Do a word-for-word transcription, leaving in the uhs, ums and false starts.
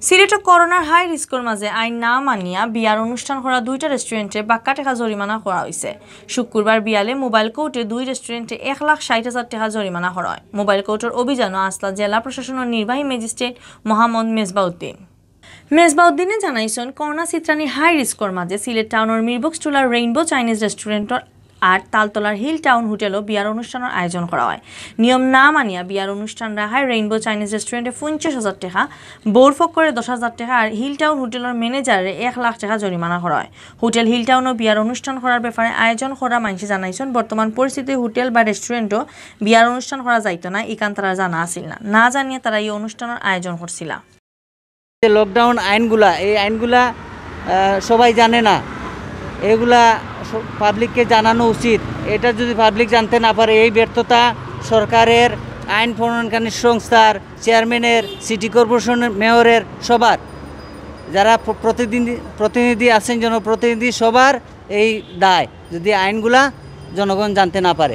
সিলেটো করোনার হাই রিস্কর মাঝে আইন না মানিয়া বিয়ার অনুষ্ঠান করা দুইটা রেস্টুরেন্টে বাক্কা টেকা জরিমানা করা অইছে। শুক্রবার বিয়ালে মোবাইল কোর্টে দুই রেস্টুরেন্টে এক লাখ ষাইট হাজার টেকা জরিমানা করা অয়। মোবাইল কোর্টর অভিযানও আছলা জেলা প্রশাসনর নির্বাহী ম্যাজিস্ট্রেট মোহাম্মদ মেজবাউদ্দিন। মেজবাউদ্দিনে জানাইছইন, করোনা সিত্রানি হাই রিস্কর মাঝে সিলেট টাউনর মিরবক্স টোলার রেইনবো চাইনিজ রেস্টুরেন্টর আর তালতলার হিল টাউন হোটেলও বিয়ার অনুষ্ঠানর আয়োজন করা অয়। নিয়ম না মানিয়া বিয়ার অনুষ্ঠান রাখায় রেইনবো চাইনিজ রেস্টুরেন্টে পঞ্চাশ হাজার টেকা, বউর পক্ষরে দশ হাজার টেকা আর হিল টাউন হোটেলর ম্যানেজাররে এক লাখ টেকা জরিমানা করা অয়। হোটেল হিল টাউনও বিয়ার অনুষ্ঠান করার ব্যাপারে আয়োজন করা মানষে জানাইছইন, বর্তমান পরিস্থিতি হোটেল বা রেস্টুরেন্টও বিয়ার অনুষ্ঠান করা যাইতো না, ইখান তারার জানা আছিল না, না জানিয়া তারা এই অনুষ্ঠানর আয়োজন করছিলা। যে লকডাউন আইনগুলা, এই আইনগুলা আহ, সবাই জানে না, এগুলা পাবলিককে জানানো উচিত। এটা যদি পাবলিক জানতে না পারে, এই ব্যর্থতা সরকারের, আইন প্রণয়নকারী সংস্থার, চেয়ারম্যানের, সিটি কর্পোরেশনের মেয়রের, সবার, যারা প্র- প্রতিনিধি প্রতিনিধি আছেন, জনপ্রতিনিধি, সবার এই দায়, যদি আইনগুলা জনগণ জানতে না পারে।